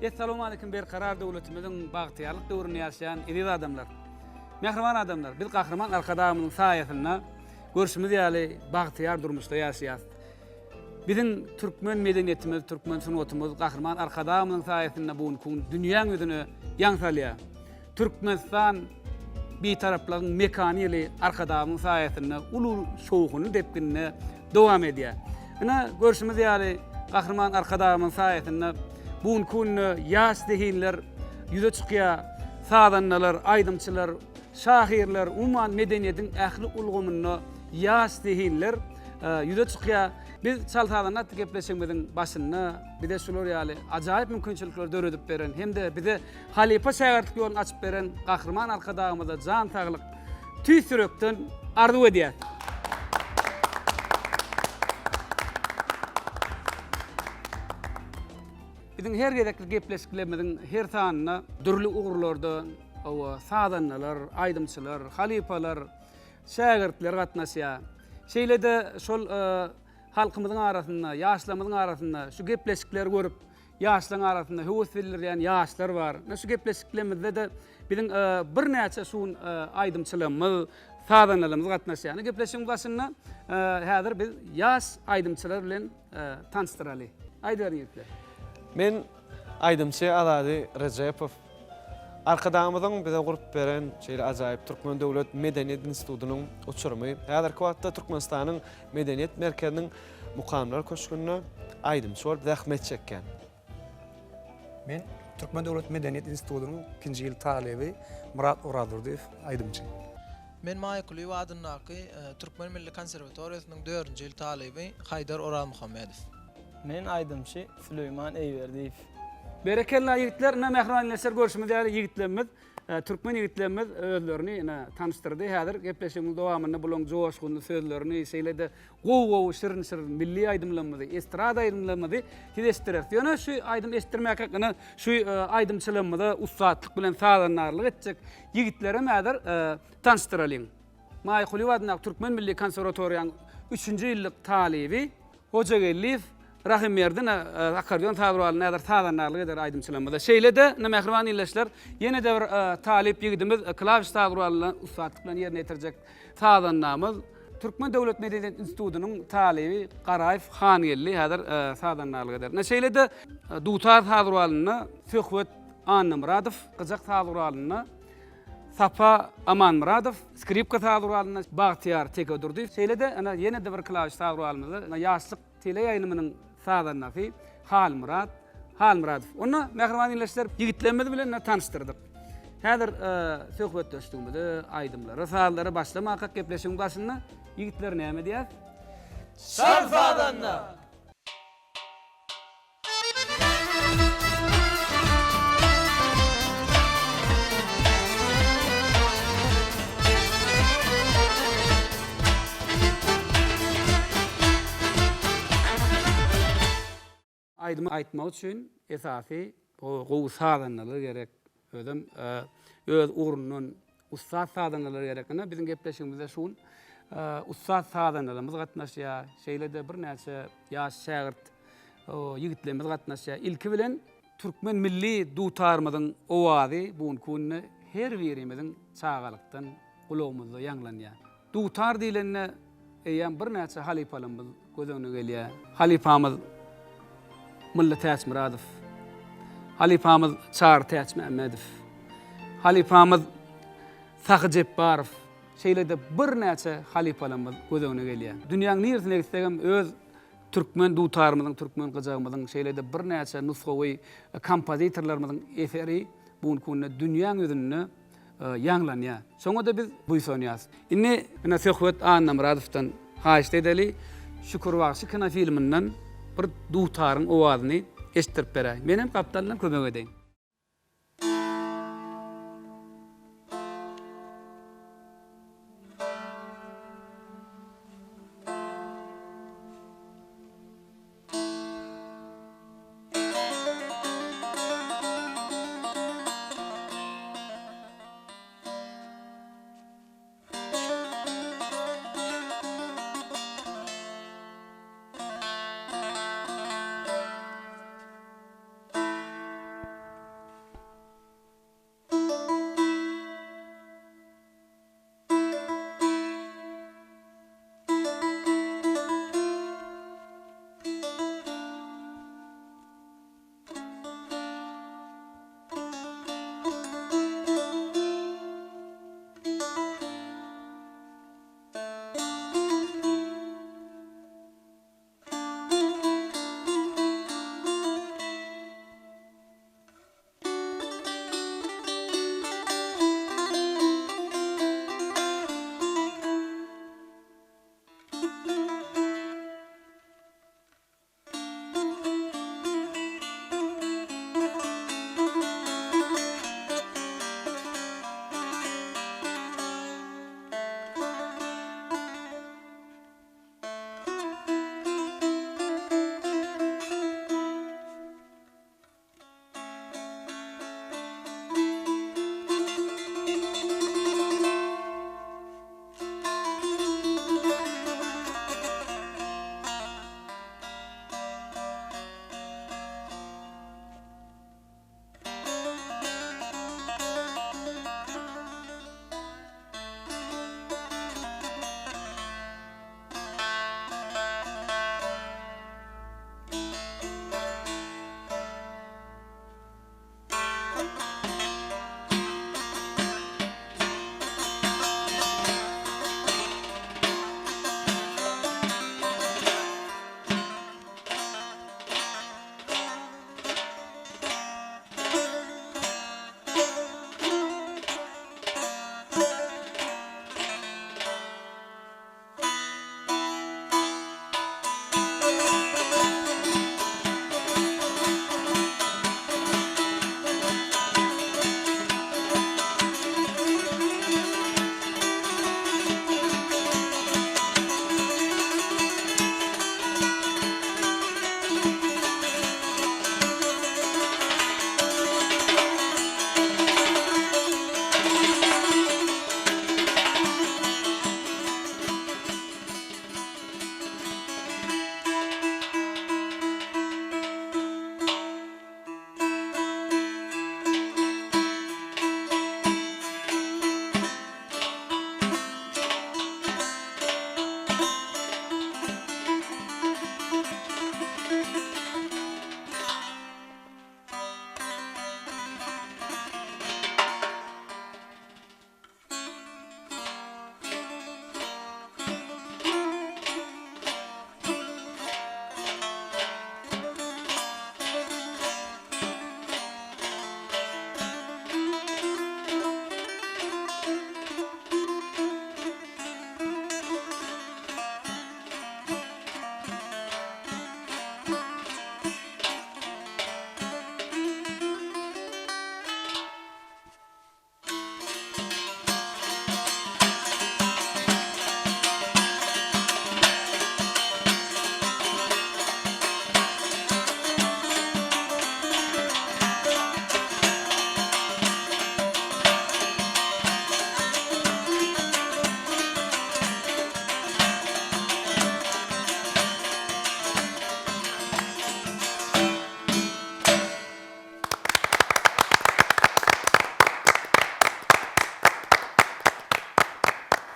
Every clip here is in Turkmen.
Essalawmaleýkim Berkarar döwletimiziň bagtyýarlyk döwründe ýaşaýan eziz adamlar! Mähriban adamlar, biz Gahryman Arkadagymyzyň saýasynda görşümiz ýaly bagtyýar durmuşda ýaşaýarys. Biziň türkmen medeniýetimiz, türkmen sungatymyz Gahryman Arkadagymyzyň saýasynda bu günki gün dünýäň ýüzüne ýaň salýar. Türkmenistan Bitaraplygyň mekany ýyly Arkadagymyzyň saýasynda uly şowhunly depginde dowam edýär. Ine, görşümiz ýaly, Gahryman Arkadagymyzyň saýasynda bu günki günde ýaş zehinler ýüze çykýar. Sazandalar, aýdymçylar, şahyrlar, umuman medeniýetiň ähli ulgamynda ýaş zehinler ýüze çykýar. Biz Çal sazanda atly gepleşigimiziň başynda bize şular ýaly ajaýyp mümkinçilikleri döredip beren hem-de bize halypa-şägirtlik ýoluny açyp beren Gahryman Arkadagymyza jan saglyk, tüýs ýürekden arzuw edýäs. Biziň her gezekli gepleşiklerimiziň her sanynda dürli ugurlarda hawa, sazandalar, aýdymçylar, halypalar, şägirtler gatnaşýar. Şeýle-de şol halkymyzyň arasynda, ýaşlarymyzyň arasynda şu gepleşikleri görüp, Ýaşlaryň arasynda höwes bildirýän ýaşlar bar. Ine şu gepleşiklerimizde-de biziň birnäçe şu gün aýdymçylarymyz, sazandalarymyz gatnaşýar. Ine gepleşigiň başynda häzir biz ýaş aýdymçylar bilen tanyşdyraly. Aýdyberiň ýigitler. Men aýdymçy Azady Rejepow. Arkadagymyzyň bize gurup beren şeýle ajaýyp Türkmen döwlet medeniýet institutynyň uçurymy. Häzirki wagtda Türkmenistanyň Medeniýet merkeziniň Mukamlar köşgünde aýdymçy bolup zähmet çekýän. Men Türkmen döwlet medeniýet institutynyň ikinji ýyl talyby Myrat Orazdurdyýew, aýdymçy. Men Maýa Kulyýewa adyndaky Türkmen milli konserwatoriýasynyň dördünji ýyl talyby Haýdar Orazmuhammedow. Men aýdymçy Süleýman Eýberdiýew. Berekella ýigitler, ine mähriban ildeşler görşümiz ýaly ýigitlerimiz Türkmen ýigitlerimiz özlerini ine tanyşdyrdy. Häzir gepleşigimiziň dowamynda bularyň joşgunly sözlerini, şeýle-de gowy-gowy şirin-şirin milli aýdymlarymyzy, estrada aýdymlarymyzy size eşitdireris. Ýöne şu aýdym eşitdirmäkäk ine şu aýdymçylarymyza ussatlyk bilen sazandarlyk etjek ýigitlerem häzir tanyşdyralyň. Maýa Kulyýewa adyndaky Türkmen milli konserwatoriýanyň üçünji ýyllyk talyby Hojageldiýew Rahymberdi ine akkordeon saz guralynda häzir sazandarlyk eder aýdymçylarymyza. Şeýle-de ine mähriban ildeşler, ýene-de bir talyp ýigidimiz klawiş saz guralynda ussatlyk bilen ýerine ýetirjek sazandamyz, Türkmen döwlet medeniýet institutynyň talyby Garaýew Hangeldi häzir sazandarlyk eder. Ine şeýle-de dutar saz guralynda Söhbet Annamyradow, gyjak saz guralynda Sapa Amanmyradow, skripka saz guralynda Bagtyýar Tekedurdyýew, şeýle-de ine ýene-de bir klawiş saz guralymyzda ine Ýaşlyk teleýaýlymynyň sazandasy Halmyrat Halmyradow. Onda mähriban ildeşler, ýigitlerimiz bilen ine tanyşdyrdyk. Häzir söhbetdeşligimize, aýdymlara, sazlara başlamakak gepleşigiň başynda ýigitler näme diýýäs? Çal sazanda! Aýdymy aýtmak üçin esasy gowy sazandalar gerek. Özem öz ugrundan ussat sazandalar gerek. Ine biziň gepleşigimize şu gün ussat sazandalarymyz gatnaşýar. Şeýle-de birnäçe ýaş şägirt ýigitlerimiz gatnaşýar. Ilki bilen türkmen milli dutarymyzyň owazy bu günki günde her birimiziň çagalykdan gulagymyzda ýaňlanýar. Dutar diýlende eýýäm birnäçe halypalarymyz göz öňüne gelýär. Halypamyz Mylly Täçmyradow, halypamyz Çary Täçmämmedow, halypamyz Sahy Jepbarow, şeýle-de birnäçe halypalarymyz göz öňüne gelýär. Dünýäň niresine gitsegem öz türkmen dutarymyzyň, türkmen gyjagymyzyň, şeýle-de birnäçe nusgawy kompozitorlarymyzyň eseri bu günki günde dünýäň ýüzünde ýaňlanýar. Şoňa-da biz buýsanýarys. Indi ine Söhbet Annamyradowdan haýyşt edeli, Şükür bagşy kinofilminden bir dutaryň owazyny eşitdirip beräý. Menem gapdalyndan kömek edeýin.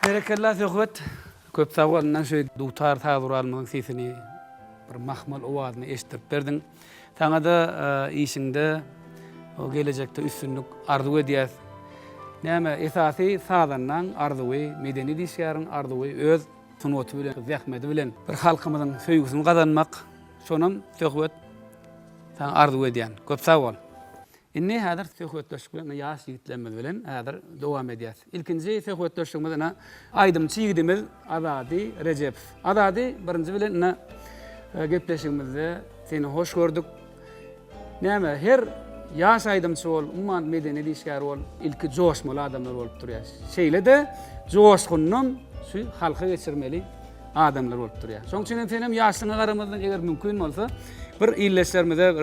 Berekella Söhbet. Köp sag bol ynha şu dutar saz guralymyzyň sesini bir mahmal owazyny eşitdirip berdiň. Saňada işiňde gelejekde üstünlik arzuw edýäs. Näme esasy sazandaň arzuwy, medeniýet işgäriň arzuwy öz sungaty bilen, zähmeti bilen bir halkymyzyň söýgüsini gazanmak. Şonam Söhbet saňa arzuw edýän. Köp sag bol. Indi häzir söhbetdeşlik bilen ýaş ýigitlerimiz bilen häzir dowam edýäs. Ilkinji söhbetdeşligimiz ine aýdymçy ýigidimiz Azady Rejepow. Azady birinji bilen ine gepleşigimizde seni hoş gördük. Näme her ýaş aýdymçy bol, umuman medeniýet işgäri bol, ilki joşmaly adamlar bolup durýar. Şeýle-de joşgundan şu halka geçirmeli adamlar bolup durýar. Şonuň üçin hem sen hem ýaşlygyňa garamazdan eger mümkin bolsa bir ildeşlerimize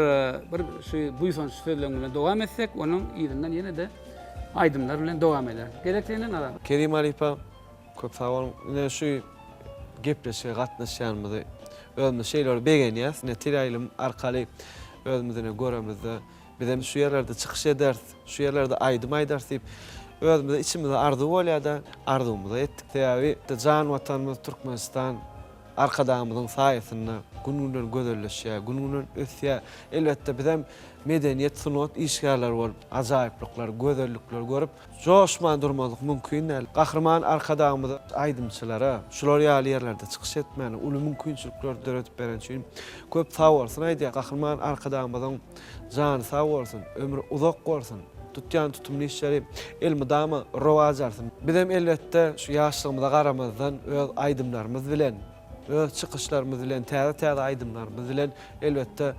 bir şu buýsançly sözleriň bilen dowam etsek, onuň yzyndan ýene-de aýdymlar bilen dowam ederis. Gezek senden Azat. Kerim halypa köp sag boluň. Ine şu gepleşige gatnaşýanymyzy özümiz şeýle bir begenýäs. Ine teleýaýlym arkaly özümizi ine göremizde Bizem şu ýerlerde çykyş ederis, şu ýerlerde aýdym aýdarys diýip, özümize içimizde arzuw bolýar-da, arzuwymyza ýetdik. Sebäbi jan Watanymyz Türkmenistan Arkadagymyzyň saýasynda gün-günden gözelleşýär, gün-günden ösýär. Elbetde, bizem medeniýet, sungat işgärleri bolup, ajaýyplyklary, gözellikleri görüp, joşman durmazlyk mümkin däl. Gahryman Arkadagymyza aýdymçylara şular ýaly ýerlerde çykyş etmäne uly mümkinçilikleri döredip bereni üçin köp sagbolsun aýdýar. Gahryman Arkadagymyzyň Jany sag bolsun, ömri uzak bolsun, tutýan tutumly işleri elmydama rowaç alsyn. Bizem elbetde şu ýaşlygymyza garamazdan öz aýdymlarymyz bilen, öz çykyşlarymyz bilen, täze-täze aýdymlarymyz bilen elbetde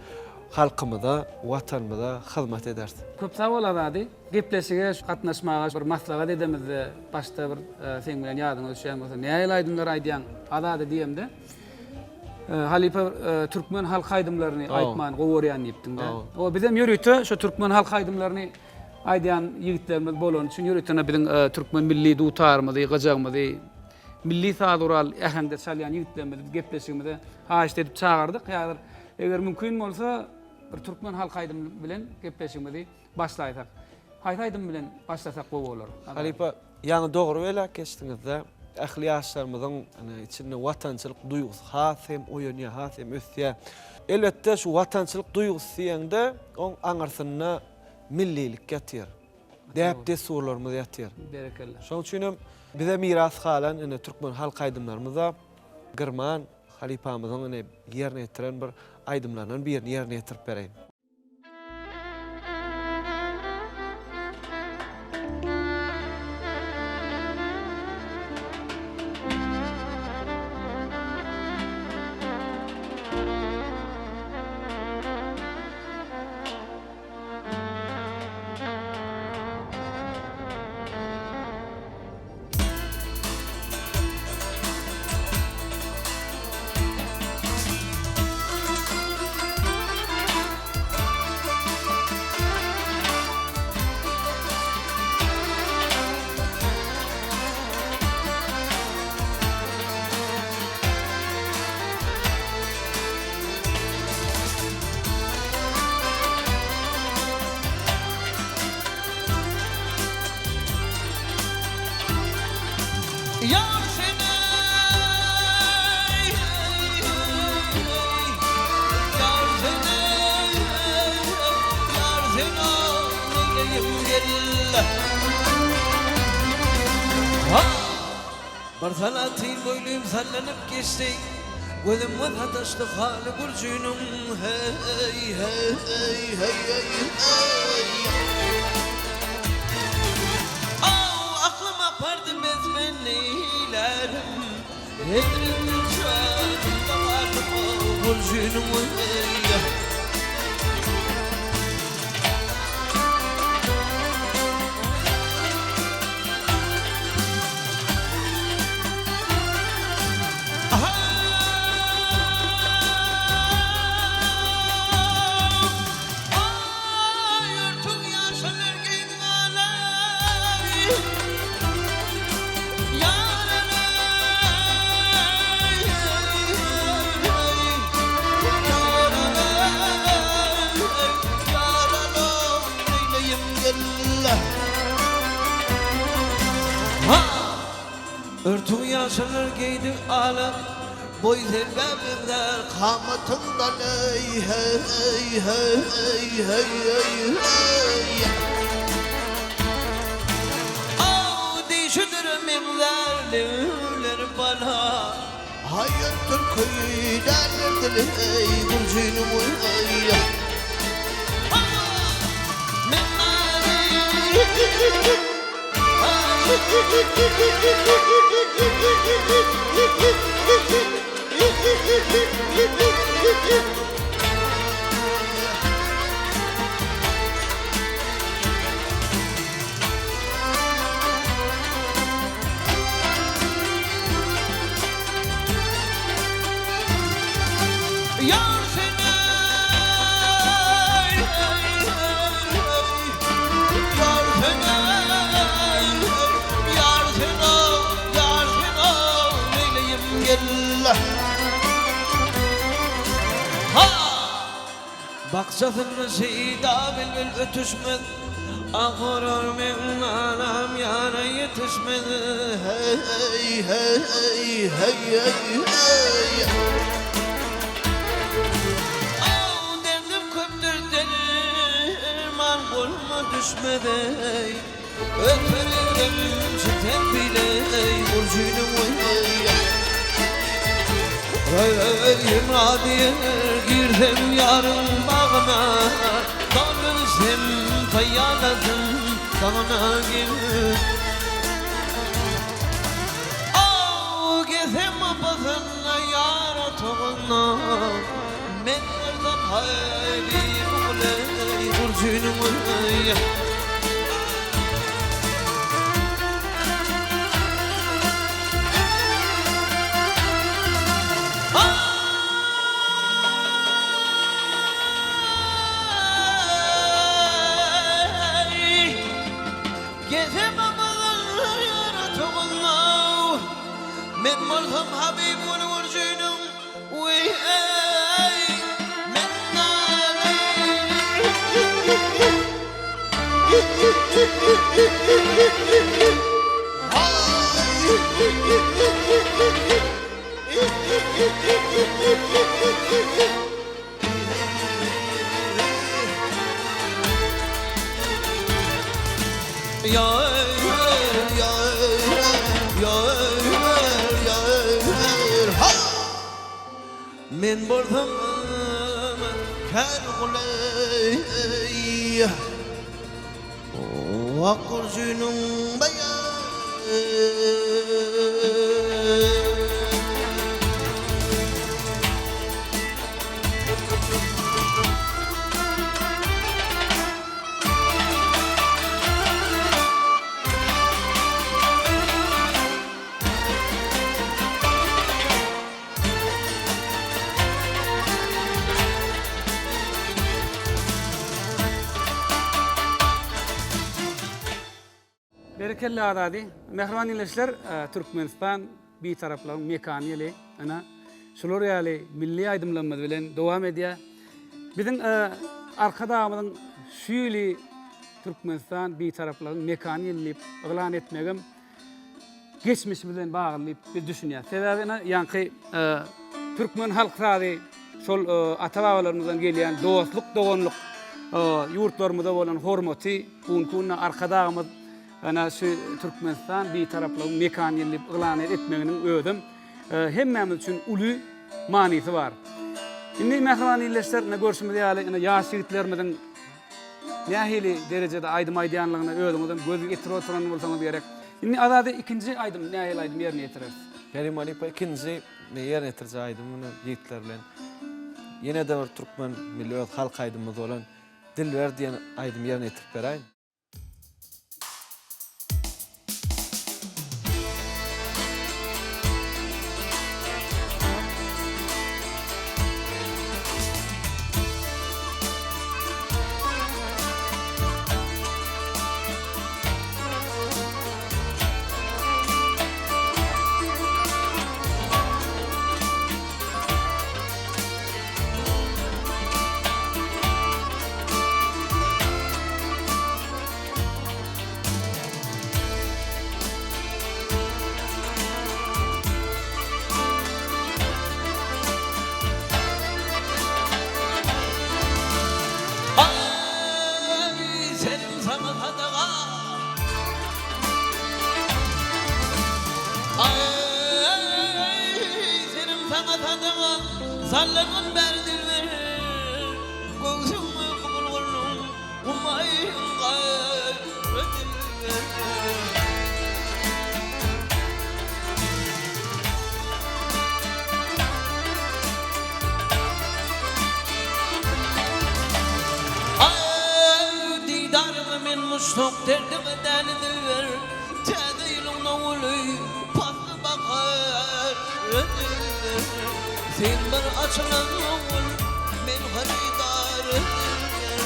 halkymyza, Watanymyza hyzmat ederis. Köp sag bol Azady. Gepleşige gatnaşmaga bir maslahat edemizde başda bir seň bilen ýadyňa düşýän bolsa nähili aýdymlar aýdýaň Azady diýemde Halypa türkmen halk aýdymlaryny aýtmany gowy görýän diýipdiňdä. O bizem ýörite şu türkmen halk aýdymlaryny aýdýan ýigitlerimiz bolany üçin ýöritene biziň türkmen milli dutarymyzy, gyjagymyzy, milli saz gural äheňde çalýan ýigitlerimizi biz gepleşigimize haýyşt edip çagyrdyk. Häzir eger mümkin bolsa bir türkmen halk aýdymy bilen gepleşigimizi başlaýsak. Haýsy aýdym bilen başlasak gowy bolar? Halypa, ýaňy dogry belläp geçdiňizde, ähli ýaşlarymyzyň içinde watançylyk duýgusy has hem oýanýar, has hem ösýär. Elbetde, şu watançylyk duýgusy diýeňde, oň aňyrsynda millilik ýatyr. Däp-dessurlarymyz ýatyr. Berekella. Şonuň üçin hem bize miras galan ine türkmen halk aýdymlarymyz-a Girman halypamyzyň ine ýerine ýetiren bir aýdymlaryndan birini ýerine ýetirip bereýin. Ýar sen eý, ýar sen eý, ýar sen neýleýin gel. Bir salatyn boýlym sallanyp geçdi, Gözüme sataşdy haly gürjüniň, heý, heý, heý, heý, heý. Aw, aklym apardy mesmen neýlärim, Hezretim janymda galdym-ow, gürjüniň, heý. Örtügi ýaşyllar geýdi ala. Boý selbä meňzär kamatyndan eý heý heý heý heý heý. Aw dişidir meňzär lebleri bala. Haýatdyr köýi däldir eý gürjüniň eý. Ýar seni Ýar seni Ýar seni Ýar seni Neýleýim gel Ha! Bakjasynda şeýda bilbil ötüşmez Ah urar meň nalam ýara ýetişmez Heý heý heý heý heý Aw derdim köpdür derman goluma düşmez eý Öperim çiten bile eý gurjynyň eý Hemra diýer girsem ýaryň bagyna Don bersem taýýarlasyn dagyna gel Aw gezsem apasynda ýar otagynda Men bolsam haýbim guleý gurjynyň eý. Men bolsam Habyp guly gürjüniň Weý-eý, men Men bolsam kär guly Ak gurjynyň Berekella Azady. Mähriban ildeşler, Türkmenistan Bitaraplygyň mekany ýyly ynha şular ýaly milli aýdymlarymyz bilen dowam edýär. Biziň Arkadagymyzyň şu ýyly Türkmenistan Bitaraplygyň mekany ýyly diýip yglan etmegem geçmişimiz bilen bagly diýip biz düşünýäris. Sebäbi ine ýaňky türkmen halk sazy şol ata-babalarymyzdan gelýän dostluk, doganlyk ýurtlarymyza bolan hormaty bu günki günde Arkadagymyz ene şu Türkmenistan Bitaraplygyň mekany ýyly diýip yglan etmeginiň özem hemmämiz üçin uly manysy bar. Indi mähriban ildeşler, ine görşümiz ýaly ine ýaş ýigitlerimiziň Nähili derejede aýdym aýdýanlygyna özüňizem göz ýetirip oturan bolsaňyz gerek. Indi Azady ikinji aýdym nähili aýdym ýerine ýetireris? Kerim halypa ikinji ýerine ýetirjek aýdym muny ýigitler bilen ýene-de bir türkmen milli öz halk aýdymymyz bolan Dilber diýen aýdymy ýerine ýetirip beräýin. Sallangyn bäri dilber, Göwsüňe gubulgunyň gumaýyn gara dilber. Aý, didaryňa men muşdak, derdiňe däli dilber, Täze ýylyň nowuly, pasly bahar, dilber. Sen bir açylan nowul, men hyrydar, dilber.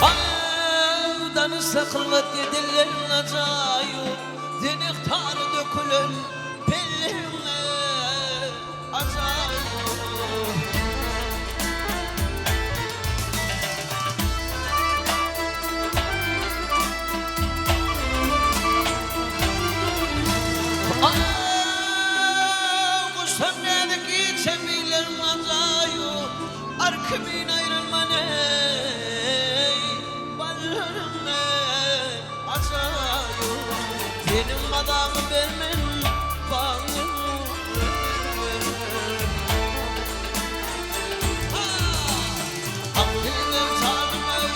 Aý, danyşsa kylmat edilleriň ajaýyp, Zenek tary dökülen pelleriň ajaýyp. Aý, guşdan näzik inçe bileriň ajaýyp, Ar kimin aýrylman eý, ballarym eý, ajaýyp. Seniň mazaňy bermen bagyň Ak dilber janym eý.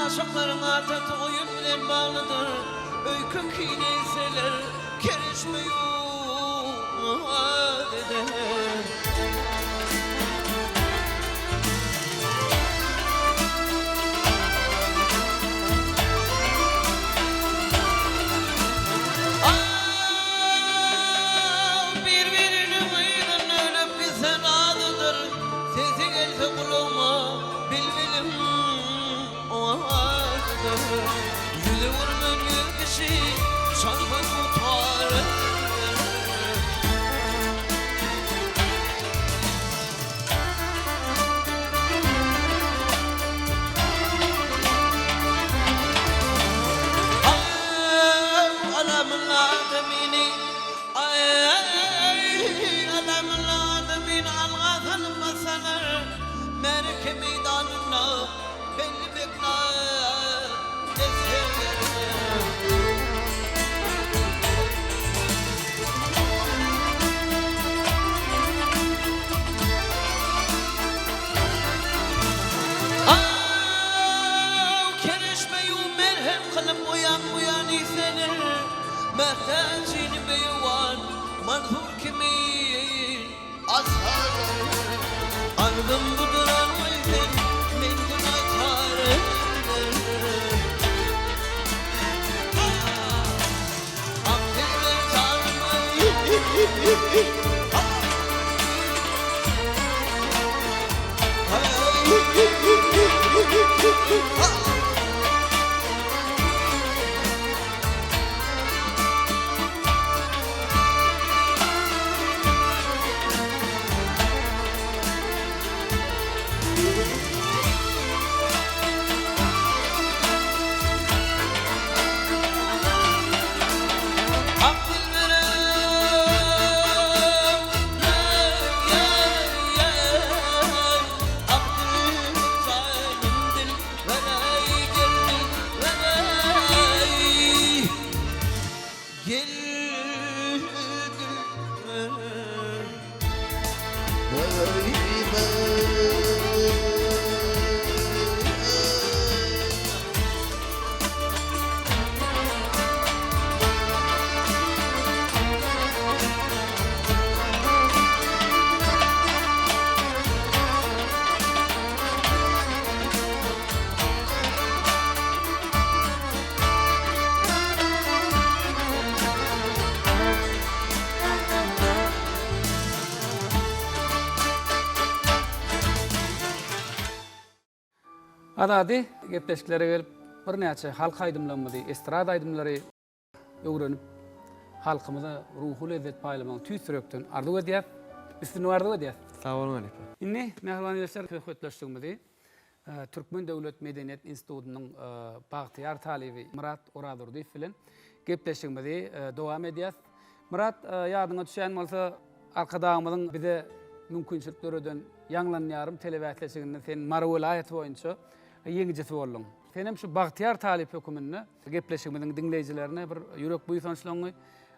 Aşyklaryň adaty oýun bilen baglydyr. Öýke-kine etseler, kereşme ýok eder. Bir-biriniň yzynda ölüp gitse razydyr. Sesi gelse gulagyma bilbiliň owazydyr. Ýüzi görmen ýüz kişi çalgy tutar. Märeke meýdanynda belli bekler esgerler. Aw, kereşme-ýu melhem kylyp oýan-buýan iseler, Mätäjini beýewan Mansur kimin asar. Arzym budur algaý sen, men günäkär Ak dilber janym-aý. Ak dilberim, Azady gepleşiklere gelip birnäçe halk aýdymlarymyzy, estrada aýdymlary öwrenip, halkymyza ruhy lezzet paýlamagyny tüýs ýürekden arzuw edýäs. Üstünlik arzuw edýäs. Sag boluň halypa. Indi, mähriban ildeşler, söhbetdeşligimizi Türkmen döwlet medeniýet institutynyň bagtyýar talyby Myrat Orazdurdyýew bilen gepleşigimizi dowam edýäs. Myrat, ýadyňa düşýän bolsa, Arkadagymyzyň bize mümkinçilik döreden Ýaňlanýarym telebäsleşiginde sen Mary welaýaty boýunça ýeňijisi bolduň. Sen hem şu bagtyýar talyp höküminde gepleşigimiziň diňleýjilerine bir ýürek buýsançlygyňy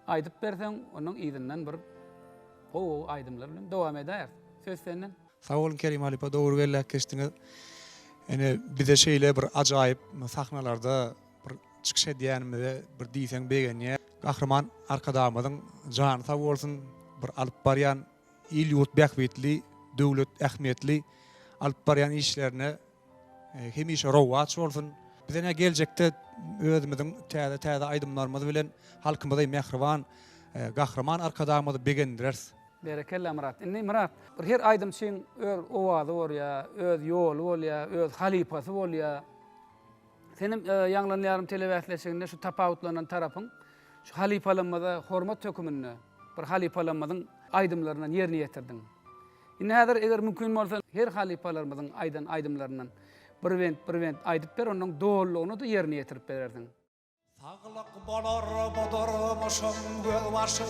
aýdyp berseň, onuň yzyndan bir gowy-gowy aýdymlar bilen dowam edäýeris. Söz senden. Sag boluň Kerim halypa dogry belläp geçdiňiz. Ine bize şeýle bir ajaýyp sahnalarda bir çykyş edýänimize bir diýseň begenýär. Gahryman Arkadagymyzyň jany sag bolsun bir alyp barýan il-ýurt bähbitli, döwlet ähmiýetli alyp barýan işlerine hemişe rowaç bolsun. Biz ine geljekde özümiziň täze-täze aýdymlarymyz bilen halkymyzy mähriban Gahryman Arkadagymyzy begendireris. Berekella Myrat. Indi Myrat, bir her aýdymçyň öz owazy bolýar, öz ýoly bolýar, öz halypasy bolýar. Senem Ýaňlanýarym telebäsleşiginde şu tapawutlanan tarapyň şu halypalarymyza hormat höküminde bir halypalarymyzyň aýdymlaryndan ýerine ýetirdiň. Indi häzir eger mümkin bolsa her halypalarymyzyň aýdan aýdymlaryndan bir bent bir bent aýdyp ber onnoň dolulygyny-da ýerine ýetirip berersiň. Saglyk bolar bu durmuşyň gözbaşy,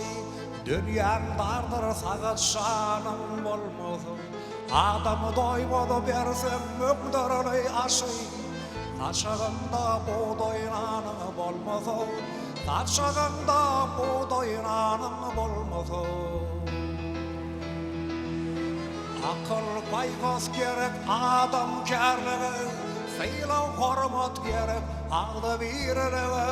Dünýäň bardyr sagat şanyň bolmasa. Adam doýmaz berseň müňdürli aşy, Saçagyňda bugdaý nanyň bolmasa. Saçagyňda bugdaý nanyň bolmasa. Akyl-paýhas gerek adamkärlige, Sylag-hormat gerek agzybirlige.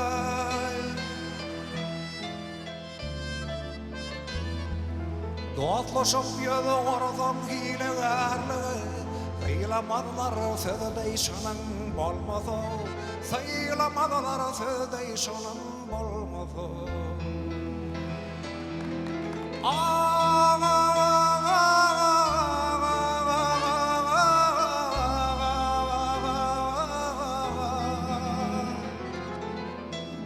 Dostlaşyp ýüz gursaň hilegärlige, Sylamazlar söz deý çynyň bolmasa, Sylamazlar söz deý çynyň bolmasa.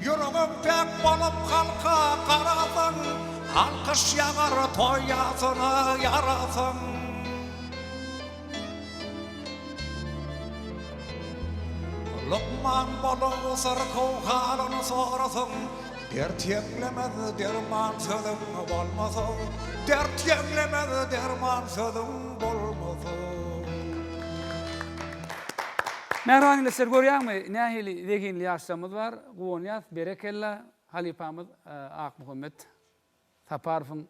Ýüregiň päk bolup halka garasaň, Alkyş ýagar toý ýasyna ýarasaň. Lukman bolup syrkaw halyny sorasaň, Dert ýeňlemez derman sözüň bolmasa, Dert ýeňlemez derman sözüň bolmasa. Mähriban ildeşler görýäňmi nähili zehinli ýaşlarymyz bar guwanýas berekella halypamyz Akmuhammet Saparowyň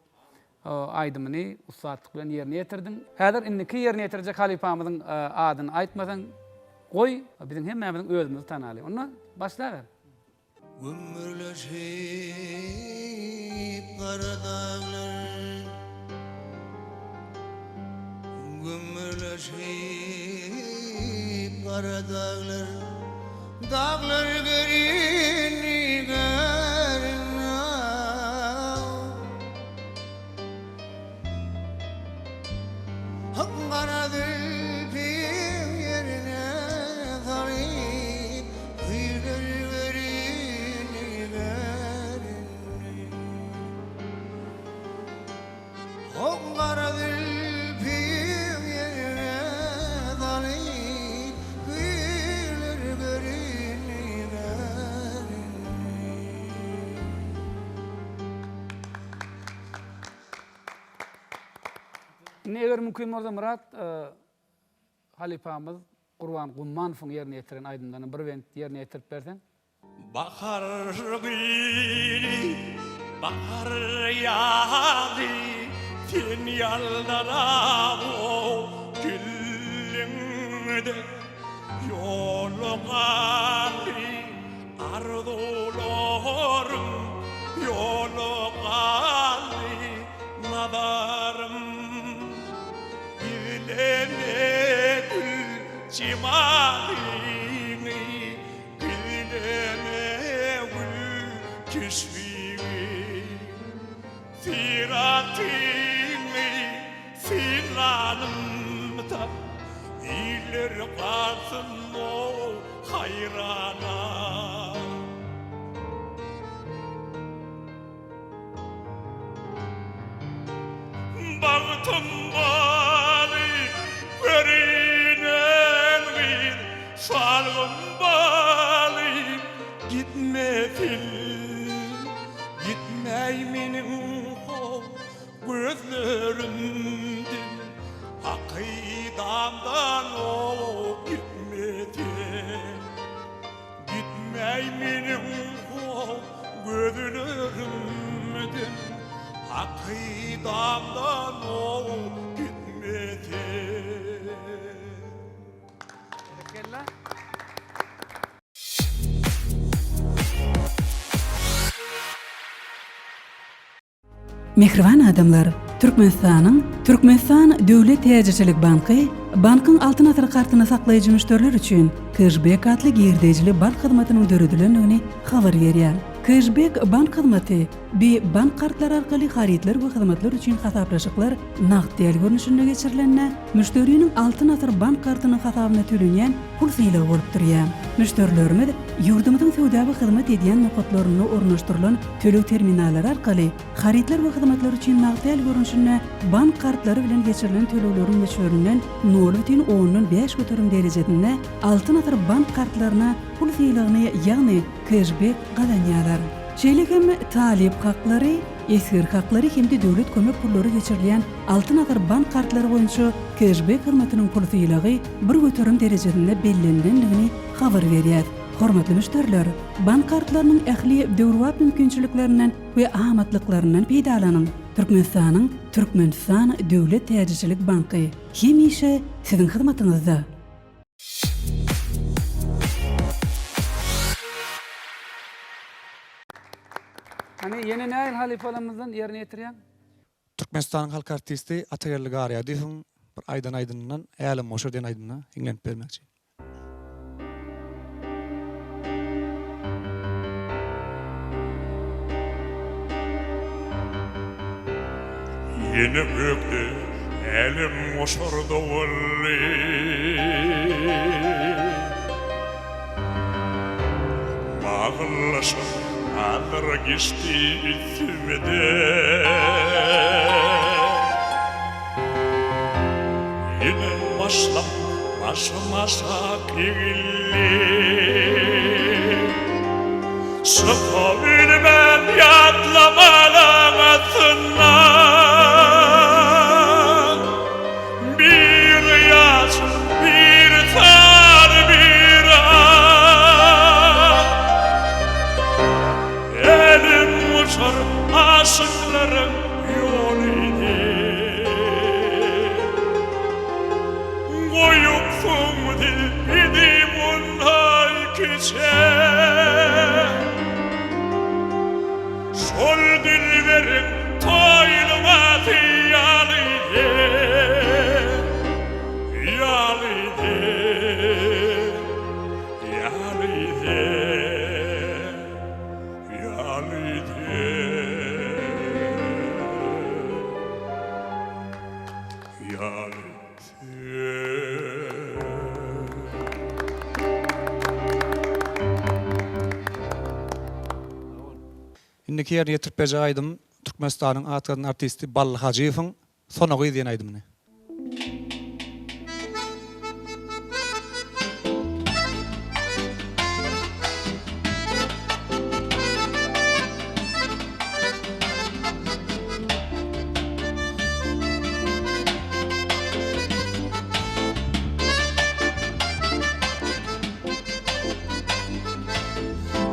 aýdymyny ussatlyk bilen ýerine ýetirdiň. Häzir indiki ýerine ýetirjek halypamyzyň adyny aýtmasaň goý biziň hemmämiziň özümizi tanaly. Onda başlaber. Gümmürleşip gara daglar, Gümmürleşip gara daglar, Daglar gerini gerin. Hak gara zülpüň ýerine salyp, Hüýrler göründi göründi. Hak gara zülpüň ýerine salyp, Hüýrler göründi göründi. Indi eger mümkin bolsa Myrat halypamyz Gurban Gummanowyň ýerine ýetiren aýdymlaryny bir bent ýerine ýetirip berseň. Bahar güli, bahar ýaly, Sen ýaldyraw gülüňde Ýola galdy Arzuwlarym ýola galdy nazarym Gizleme gül jemalyňy Gizleme gül keşbiňi Syratyňy synlanymda. Iller galsyn-ow haýrana. Bagtym baly görünen gyz Salgym baly gitmesin Gitmäý meniň how gözlerimden Hakydamdan ow gitmesin Gitmäý meniň how gözlerimden Hakydamdan ow gitmesin. Berekella. Mähriban adamlar! Türkmenistanyň Türkmenistan Döwlet täjirçilik banky bankyň Altyn asyr kartyny saklaýjy müşderiler üçin Keşbek atly girdejili bank hyzmatynyň döredilendigini habar berýär. Keşbek bank hyzmaty bi bank kartlary arkaly harytlar we hyzmatlar üçin hasaplaşyklar nagt däl görnüşinde geçirilende, müşderiniň Altyn asyr bank kartynyň hasabyna tölenýän pul sylagy bolup durýar. Müşderilerimiz ýurdumyzyň söwda we hyzmat edýän nokatlarynda ornaşdyrylan töleg terminallary arkaly harytlar we hyzmatlar üçin nagt däl görnüşinde bank kartlary bilen geçirilen tölegleriň möçberinden nol bütin ondan 5% derejesinde Altyn asyr bank kartlaryna pul sylagyny, ýagny keşbek gazanýarlar. Şeýle hem talyp haklary, esger haklary hem-de döwlet kömek pullary geçirilýän Altyn asyr bank kartlary boýunça keşbek hyzmatynyň pul sylagy 1% derejesinde bellenilendigini habar berýär. Hormatly müşderiler, bank kartlarynyň ähli döwrebap mümkinçiliklerinden we amatlyklaryndan peýdalanyň! Türkmenistanyň Türkmenistan Döwlet täjirçilik banky hemişe siziň hyzmatyňyzda! Hany ýene nähili halypalarymyzdan ýerine ýetirýäň? Türkmenistanyň halk artisti Atageldi Garýadyýewiň bir aýdan aýdymyndan Älemgoşar diýen aýdymyna hiňlenip bermekçi. Ýene gökde älemgoşar dowully. Baglaşan nazar geçdi üstüme-de. Ýene başlap başym aşak egildi. Çyka bilmän ýatlamalaň astyndan. Biri ýaş, biri sary, biri ak. Elim uçar aşyklaryň ýolyny. Goýupsyň bizi mundan kiçä. Şol dilberiň toýlamasy ýalydy, ýalydy, ýalydy, ýalydy, ýalydy. Indiki ýerine ýetirip berjek aýdym Türkmenistanyň at gazanan artisti Bally Hajyýewiň Sona gyz diýen aýdymyny.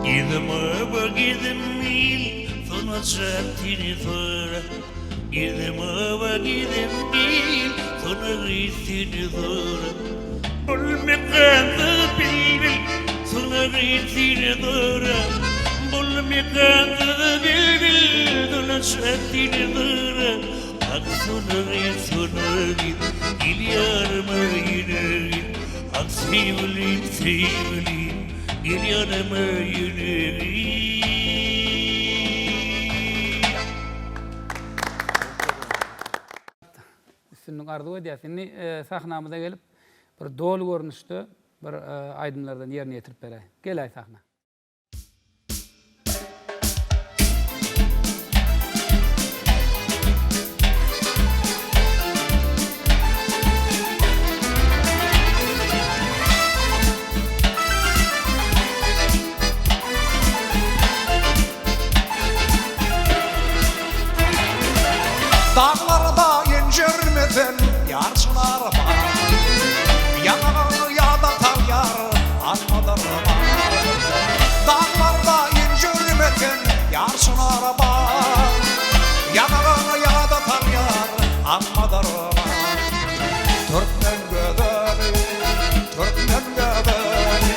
Gezim oba gezim il, Sonaja seni sora. Gezim oba gezim il, Sona gyz seni sora. Bul mekanda bilbil, Sona gyz seni sora. Bul mekanda bilbil, Sonaja seni sora. Ak sona gyz, sona gyz, Il ýaryma ýene gyz. Ak söýgülim, söýgülim, Gel ýanyma ýene gyz. Üstünlik arzuw edýäs. Indi sahnamyza gelip. bir doly görnüşde bir aýdymlardan ýerine ýetirip beräý. Geläý sahna. Daglarda ýenjermesen ýarçylar bar. Ýaňagyňy ýada salýar almadyr bar. Daglarda ýenjermesen ýarçylar bar. Ýaňagyňy ýada salýar almadyr bar. Türkmen gözeli, türkmen gözeli,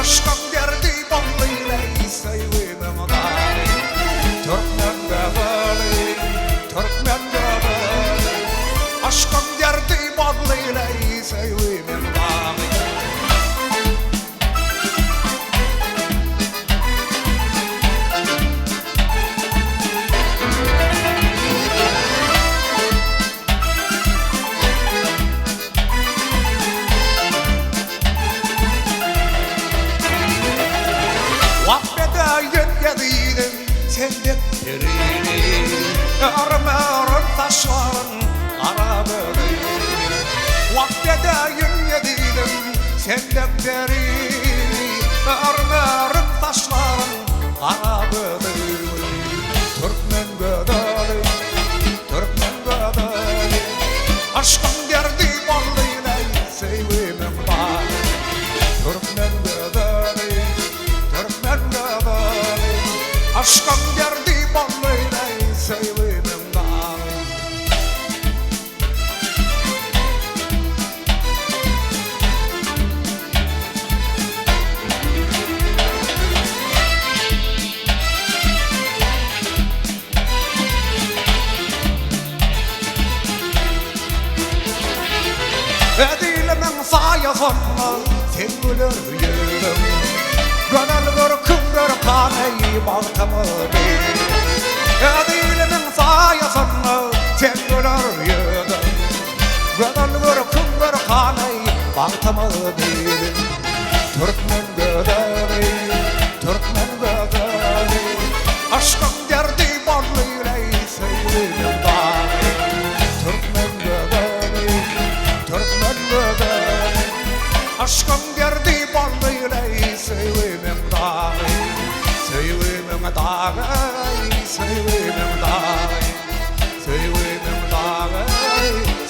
Yşkyň derdi boldy leý söýgimiň dagy. Türkmen gözeli, türkmen gözeli, Yşkyň derdi boldy leý söýgimiň dagy. Wah bedeýin ezizim sen dek perini, Örüm-örüm saçlaryň gara böri. Wah bedeýin ezizim sen dek perini, Örüm-örüm saçlaryň gara böri. Türkmen gözeli, türkmen gözeli, Yşkyň derdi boldy leý söýgimiň bary. Türkmen gözeli, türkmen gözeli, Yşkyň derdi boldy leý söýgimiň dagy. Edilimiň saýasynda sen güler ýüzüň, Gözel görküň görkan eý bagtymy bil. Edilimiň saýasynda sen güler ýüzüň, Gözel görküň görkan eý bagtymy bil. Türkmen gözeli, türkmen gözeli, Yşkyň derdi boldy leý söýginiň dagy. Türkmen gözeli, türkmen gözeli, Yşkyň derdi boldy leý söýginiň dagy. Söýginiň dagy, söýginiň dagy, Söýginiň dagy,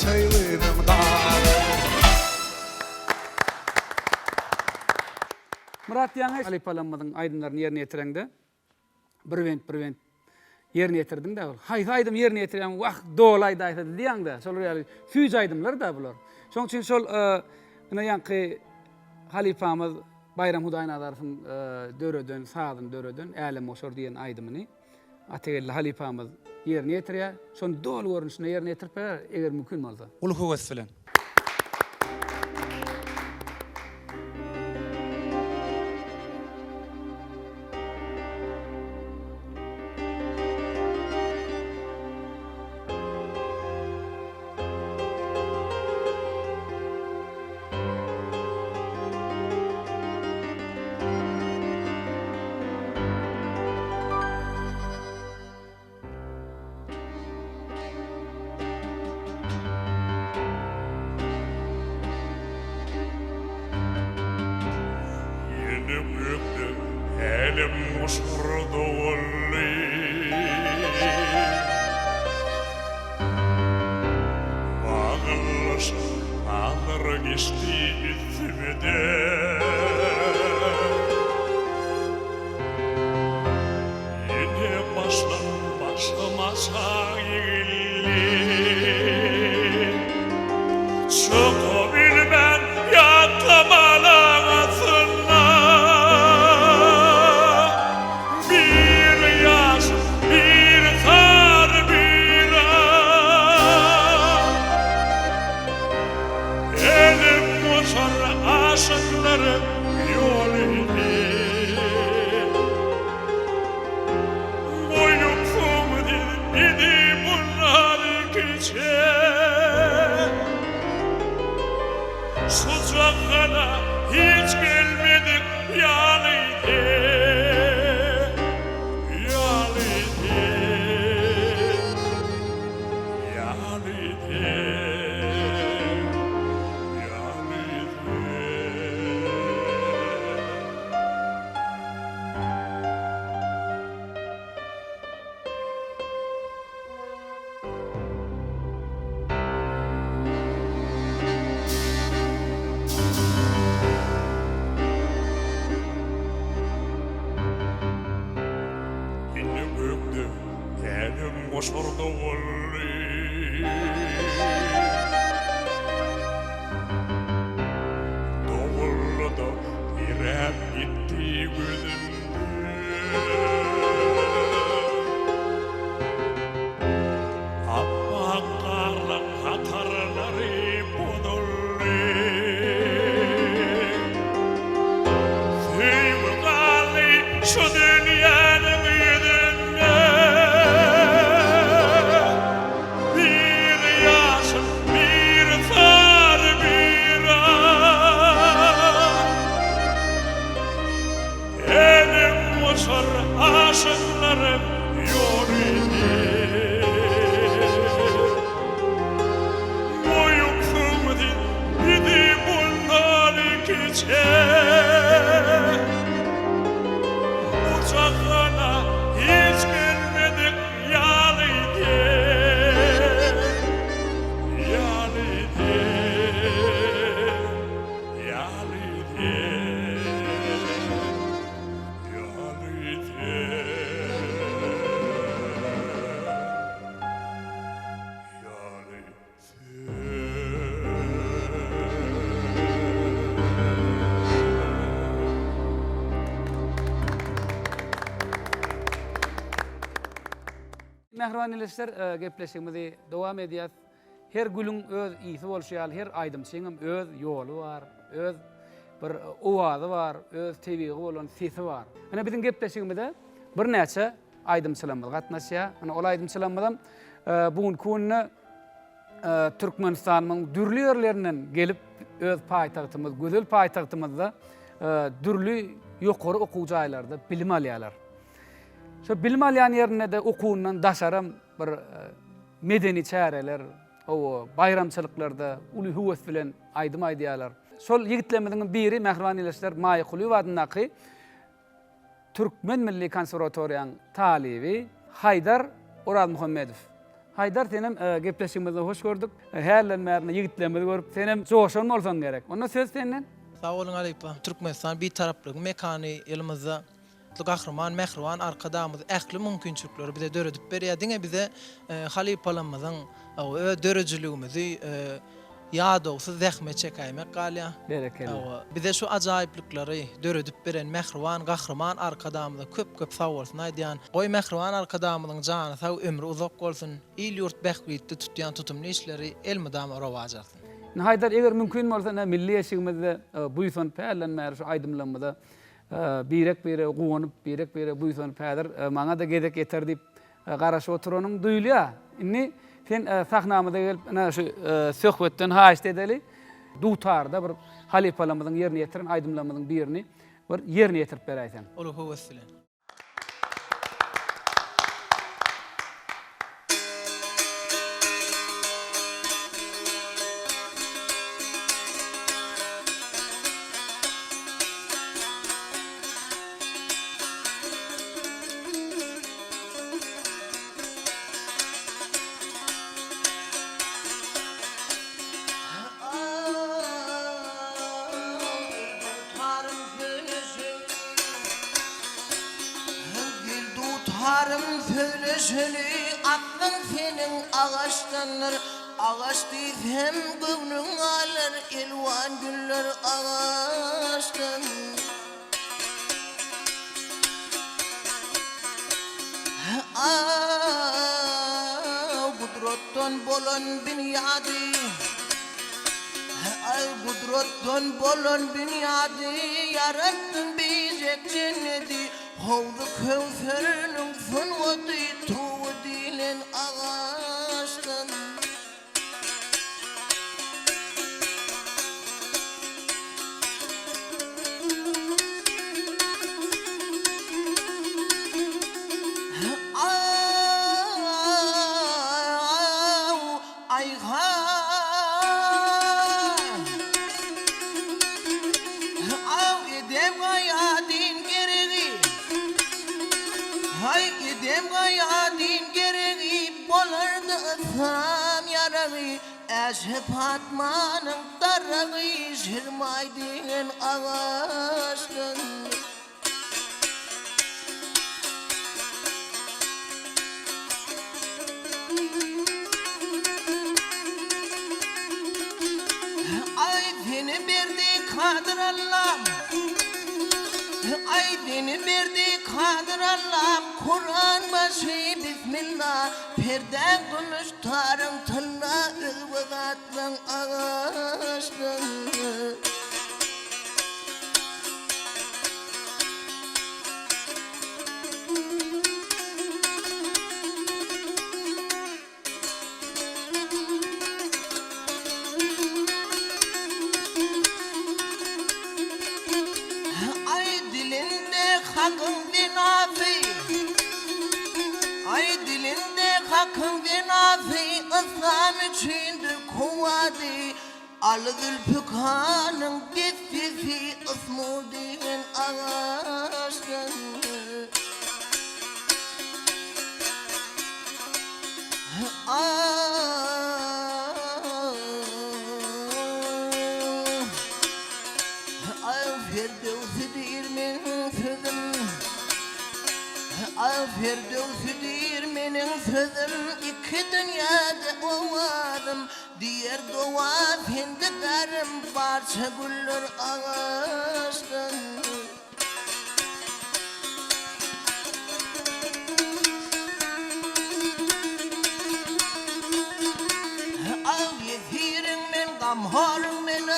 söýginiň dagy. Myrat ýaňy halypalarymyzyň aýdymlaryny ýerine ýetireňde bir bent bir bent ýerine ýetirdiň-dä ol. Haýsy aýdymy ýerine ýetirýäň wah doly aýdaýsa diýýäň-dä. Şolar ýaly süýji aýdymlar-da bular. Şonuň üçin şol ine ýaňky halypamyz Baýram Hudaýnazarowyň döreden sazyny döreden Älemgoşar diýen aýdymyny Atageldi halypamyz ýerine ýetirýär. Şony doly görnüşinde ýerine ýetirip berer, eger mümkin bolsa. Uly höwes bilen. Ýene gökde älemgoşar dowully. Bagyrlaşyp nazar geçdi üstüme-de. Ýene başdan başym aşak egildi. Çykabilmän ýatlamalaň astynda. Biri ýaş, biri sary, biri ak. Elim boşar aşyklar ýoly Goýupsyň bizi mundan kiçä. jahana hiç gelmedik ýalydy, ýalydy, ýalydy, ýalydy. Indi gökde älem goşar dowully. Dowully-da eräp gitdi gözümde. Apbak garlaň hatarlary bozuldy. Söýgi galdy şu dünýäniň ýüzünde. Biri ýaşyl, biri sary, biri ak. Elim goşar aşyklaryň ýolyny. Goýupsyň sen bizi mundan kiçä. Bu jahana hiç gelmedik ýaly dek, ýaly dek. Ýaly dek, ýaly dek, ýaly dek. Mähriban ildeşler, gepleşigimizi dowam edýäs. Her gülüň öz ysy bolşy ýaly, her aýdymçyňam öz ýoly bar, öz bir owazy bar, öz tebigy bolan sesi bar. Ine biziň gepleşigimize birnäçe aýdymçylarymyz gatnaşýar. Ine ol aýdymçylarymyzam bu günki günde Türkmenistanymyň dürli ýerlerinden gelip öz paýtagtymyz, gözel paýtagtymyzda dürli ýokary okuw jaýlarda bilim alýarlar. Şo bilim alýan ýerinde-de okuwyndan daşaram bir Medeni çäreler, hawa, baýramçylyklarda uly höwes bilen aýdym aýdýarlar. Şol ýigitlerimiziň biri mähriban ildeşler Maýa Kulyýewa adyndaky Türkmen milli konserwatoriýanyň talyby Haýdar Orazmuhammedow. Haýdar senem gepleşigimizde hoş gördük. Hälden bärinde ýigitlerimizi görüp senem joşan bolsaň gerek. Onda söz senden. Sag boluň halypa. Türkmenistan Bitaraplygyň mekany ýylymyzda Gahryman mähriban Arkadagymyz ähli mümkinçilikleri bize döredip berýär. Diňe bize halypalarymyzyň öz döredijiligimizi ýadawsyz zähmet çekäýmek galýar. Berekella. Bize şu ajaýyplyklary döredip beren mähriban Gahryman Arkadagymyza köp-köp sagbolsun aýdýan. Goý mähriban Arkadagymyzyň jany sag, ömri uzak bolsun. Il-ýurt bähbitli tutýan tutumly işleri elmydama rowaç alsyn. Indi Haýdar eger mümkin bolsa ine milli eşigimizde buýsanyp hälden bäri şu aýdymlarymyza Birek-birege guwanyp, birek-birege buýsanyp häzir maňa-da gezek ýeter diýip garaşyp oturanyň duýulýar. Indi sen sahnamyza gelip ine şu söhbetden haýyşt edeli. Dutarda bir halypalarymyzyň ýerine ýetiren aýdymlarymyzyň birini bir ýerine ýetirip beräýseň. Uly höwes bilen. Gel dutarym sözleşeli, Aslyň seniň agaçdandyr. Agaç diýsem göwnüň galar, Elwan güller agaçdan. Aw, gudratdan bolan binýady, Aý, gudratdan bolan binýady, Ýaratdyň bijek jenneti, Howzy Köwseriniň sungaty, Tugy diýlen agaçdan. Yslam ýaragy, Äşe Patmanyň daragy, Şirmaý diýen agaçdan. Aý seni berdi Kadyr Allam Aý seni berdi Kadyr Allam Kuran başy Bismilla Perdäň kümüş taryň tylla Özge zatlaň agaçdan. Aý dilinde Hakyň zenasy, Aý dilinde Hakyň zenasy, Yslam üçindir kuwwady, Aly Zülpükanyň dessesi Ysmur diýen agaçdan. Aý Ferdöwsi diýr meniň sözüm Aý Ferdöwsi diýr meniň sözüm Iki dünýäde owazym Diýer dowa sende garym Barça güller agaçdan. Aw ýesiriň men gamhoryň men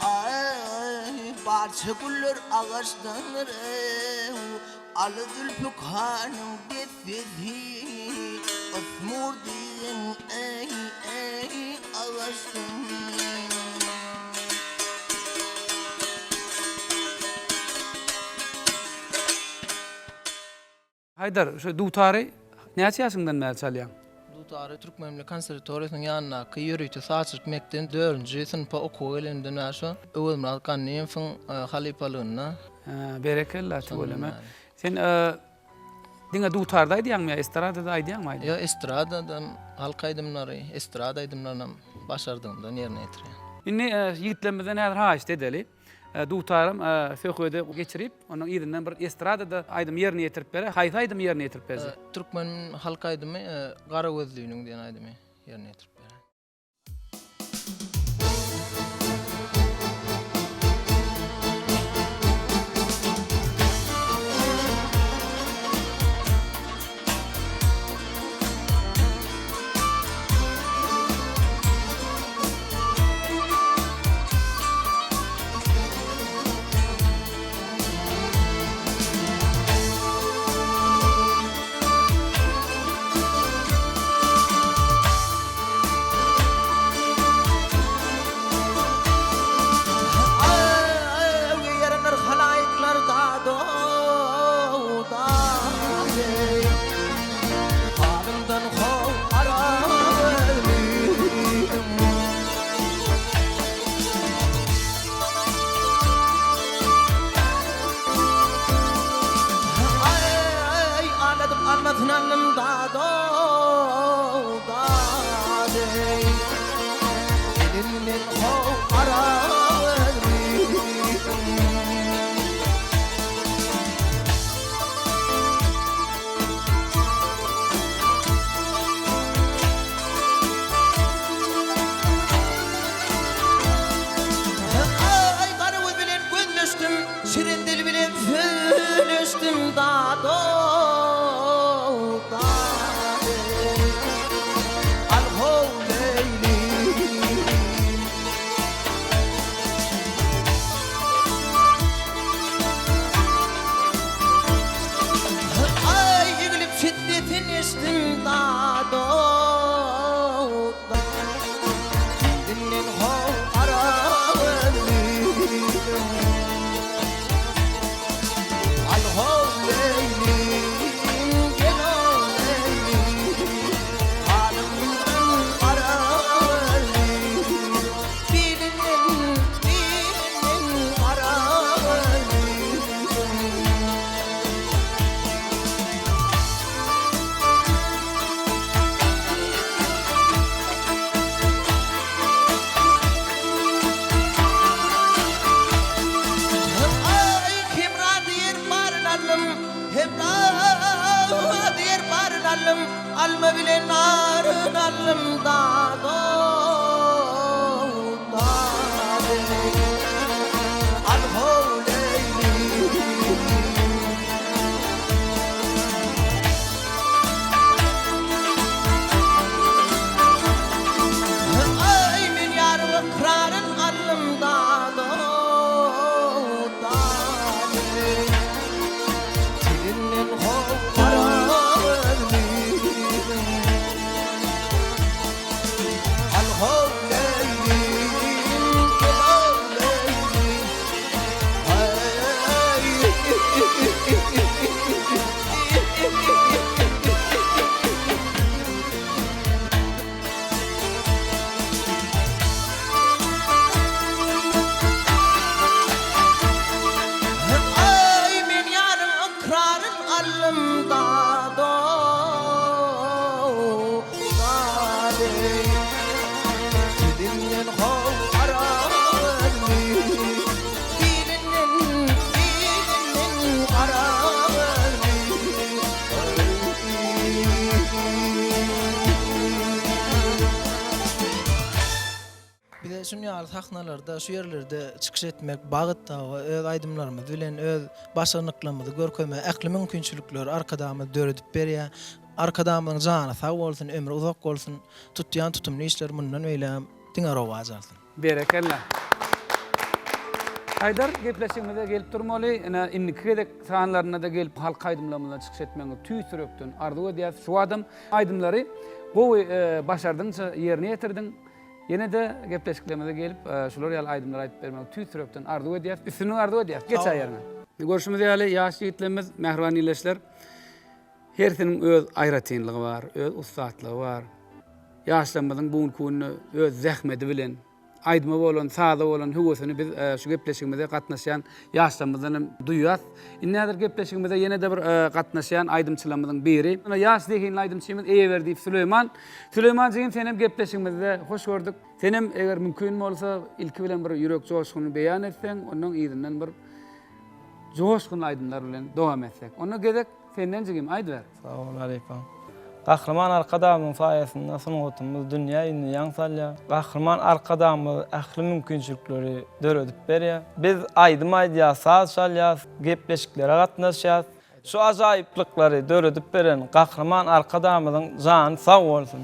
Aý, barça güller agaçdandyr, Aly Zülpükanyň dessesi, Ysmur diýen, eý, eý, agaçdan. Haýdar, şu dutary näçe ýaşyňdan bäri çalýaň? Dutary Türkmen milli konserwatoriýasynyň ýanyndaky ýörite sazçylyk mekdebinde dördünji synpa okuwa gelenimden bäri şu Öwezmyrat Gannyýewiň halypalygynda. Hä, berekella, tüweleme. Sen diňe dutarda aýdýaňmy ýa estradada aýdýaňmy aýdym? Ýok, estradadam halk aýdymlary, estrada aýdymlarynam başardygymdan ýerine ýetirýän. Indi ýigitlerimizden häzir haýyşt edeli. Dutaram söhbede geçirip, onuň yzyndan bir estradada aýdym ýerine ýetirip berer. Haýsy aýdymy ýerine ýetirip berjek? Türkmen halk aýdymy Gara gözlüniň diýen aýdymy ýerine ýetirip berer. Halymdan how gara gözlüm. Aý, ağladyp almasyn alnym dado, dady. Elinden how gara gözlüm. Aý, gara göz bilen gözleşdim, Şirin dil bilen söýleşdim, Dado, dady. aldym, Alma bilen naryn aldym dado, dady. Al how Leýli. Aý men ýaryň ykraryn aldym dado, dady. Tilinden how gara gözlüň. Al how Leýlim, gel how Leýlim. Aý men ýaryň ykraryn aldym dado dady Dilinden how gara Bilinden bilinden gara Bize şuny ýaly sahnalarda, şu ýerlerde çykyş etmek bagt we öz aýdymlarymyz bilen öz başarnyklarymyzy görkezmäge ähli mümkinçilikleri Arkadagymyz döredip berýär. Arkadagymyzyň jany sag bolsun, ömri uzak bolsun, tutýan tutumly işleri mundan beýlägem diňe rowaç alsyn. Berekella. Haýdar gepleşigimize gelip durmaly. Ine indiki gezek sanlarynda-da gelip halk aýdymlarymyzdan çykyş etmegiňizi tüýs ýürekden arzuw edýäs. Şu adam aýdymlary gowy başardygyňça ýerine ýetirdiň. Ýene-de gepleşiklerimize gelip şular ýaly aýdymlary aýdyp bermegiňizi tüýs ýürekden arzuw edýäs. Üstünlik arzuw edýäs. Geç aýagyňa. Görşümiz ýaly ýaş ýigitlerimiz, mähriban ildeşler, hersiniň öz aýratynlygy bar, öz ussatlygy bar. Ýaşlarymyzyň bu günki günde öz zähmedi bilen, aýdyma bolan, saza bolan höwesini biz şu gepleşigimize gatnaşýan ýaşlarymyzdan hem duýýas. Indi häzir gepleşigimize ýene-de bir gatnaşýan aýdymçylarymyzyň biri, ýaş zehinli aýdymçymyz Eýeberdiýew Süleýman. Süleýman jigim senem gepleşigimizde hoş gördük. Senem eger mümkin bolsa ilki bilen bir ýürek joşgunyny beýan etseň, ondan yzyndan bir joşgunly aýdymlar bilen dowam etsek. Onda gezek senden jigim aýdyber. Sag bol halypa. Gahryman Arkadagymyzyň saýasynda sungatymyz dünýä ýüzüne ýaň salýar. Gahryman Arkadagymyz ähli mümkinçilikleri döredip berýär. Biz aýdym aýdýas, saz çalýas, gepleşiklere gatnaşýas. Şu ajaýyplyklary döredip beren Gahryman Arkadagymyzyň jany sag bolsun!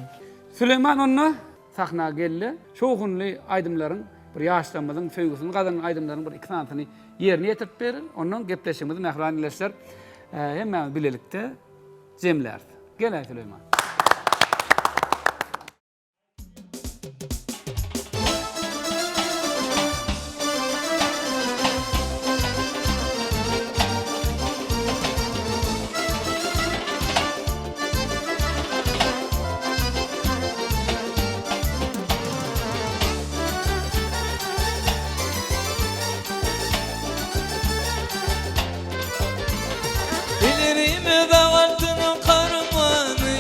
Süleýman onda sahna geldi. Şowhunly aýdymlaryň bir ýaşlarymyzyň söýgüsini gazanan aýdymlaryň bir iki sanysyny ýerine ýetirip ber. Ondan gepleşigimizi mähriban ildeşler hemmämiz bilelikde jemläris. Gel-aý Süleýman. Ilerime dağartın karmanı.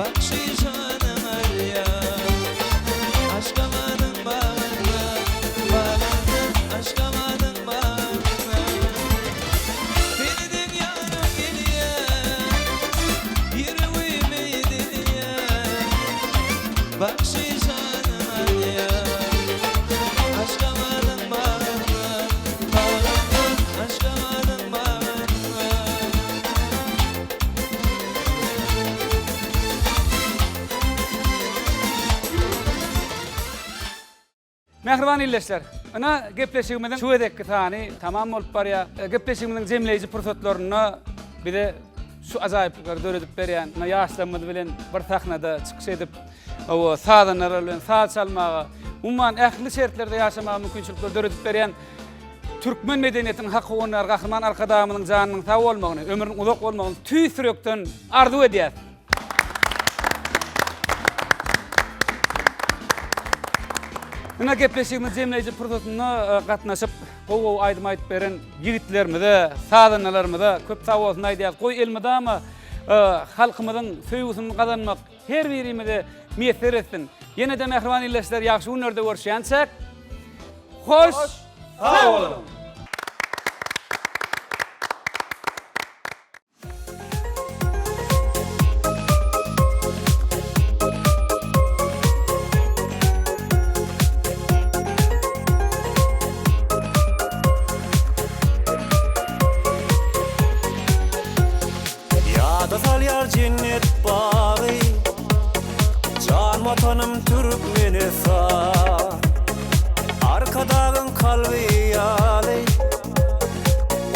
Bagşy janyň alýar. Aşgabadyň bagynda, bagynda, Aşgabadyň bagynda. Seni deň ýarym gelýär, Ýüregimi dilýär. Bagşy janyň alýar. Aşgabadyň bagynda, bagynda, Aşgabadyň bagynda. Mähriban ildeşler, ynha gepleşigimiziň şu gezekki sany tamam bolup barýar. Gepleşigimiziň jemleýji pursatlarynda bize şu ajaýyplyklary döredip berýän ynha ýaşlarymyz bilen bir sahnada çykyş edip, hawa, sazandalar bilen saz çalmaga, umuman ähli şertlerde ýaşamaga mümkinçilikleri döredip berýän Türkmen medeniýetiniň hak howandary Gahryman Arkadagymyzyň janynyň sag bolmagyny, ömrüniň uzak bolmagyny tüýs ýürekden arzuw edýäs. Ine gepleşigimiz jemleýji pursatynda e, gatnaşyp, gowy-gowy aýdym aýdyp beren ýigitlerimize, sazandalarymyza köp sag bolsun aýdýarys. Goý elmydama e, halkymyzyň söýgüsini gazanmak her birimize miýesser etsin. Ýene-de mähriban ildeşler ýagşy günlerde görüşýänçäk, hoş sag boluň! Ýada salýar jennet bagy, Jan Watanym Türkmenistan. Arkadagyň kalby ýaly,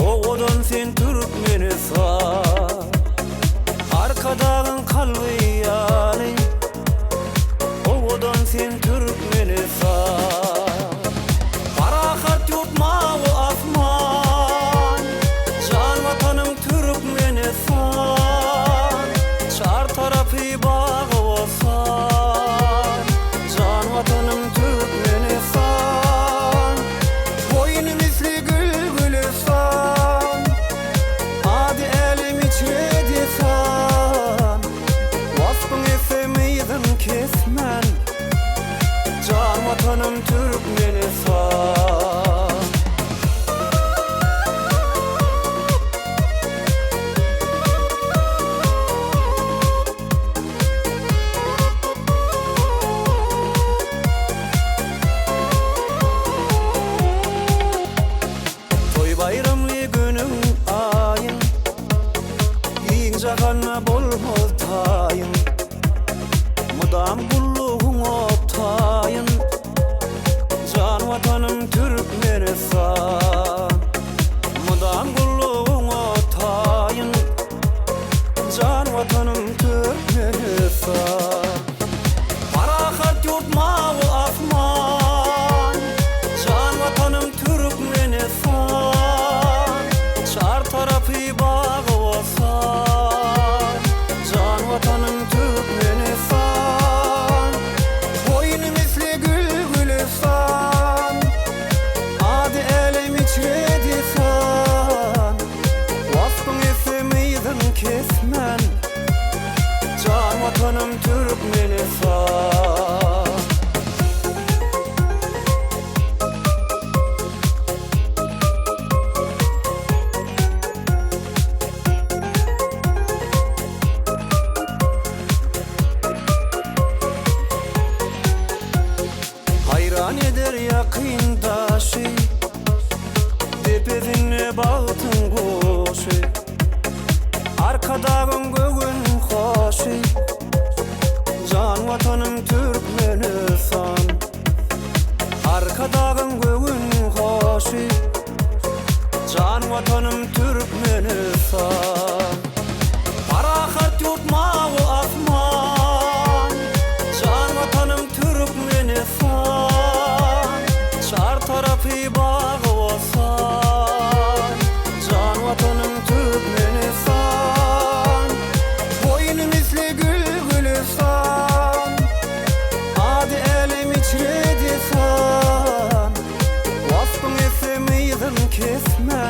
Owadan sen Türkmenistan. Arkadagyň kalby ýaly, Owadan sen Türkmenistan. Parahat ýurt mawy asman, Jan Watanym Türkmenistan. Çar tarapy bagy-bossan, Jan Watanym Türkmenistan. Goýny misli gül-gülüstan, Ady älem içre dessan. Waspyň etsem yzyn kesmän, Jan Watanym Türkmenistan. Toý-baýramly günüň aýyň, Giň jahanda bolmaz taýyň. Mydam gullugyňa taýyn, Jan Watanym Türkmenistan. Mydam gullugyňa taýyn, Jan Watanym Türkmenistan. Parahat ýurt mawy asman, Jan Watanym Türkmenistan. Çar tarapy bagy-bossan, Jan Watanym Türkmenistan. Goýny misli gül-gülüstan, Ady älem içre dessan. Waspyň etsem yzyn kesmän, Jan Watanym Türkmenistan. Haýran eder ýakyn daşy, Depesinde bagtyň guşy. Arkadagyň göwün hoşy, Jan Watanym Türkmenistan. Arkadagyň göwün hoşy, Jan Watanym Türkmenistan. Parahat ýurt mawy asman, Jan Watanym Türkmenistan. Çar tarapy bagy-bossan, Jan Watanym Türkmenistan. Goýny misli gül-gülüstan, Ady älem içre dessan. Waspyň etsem yzyn kesmän.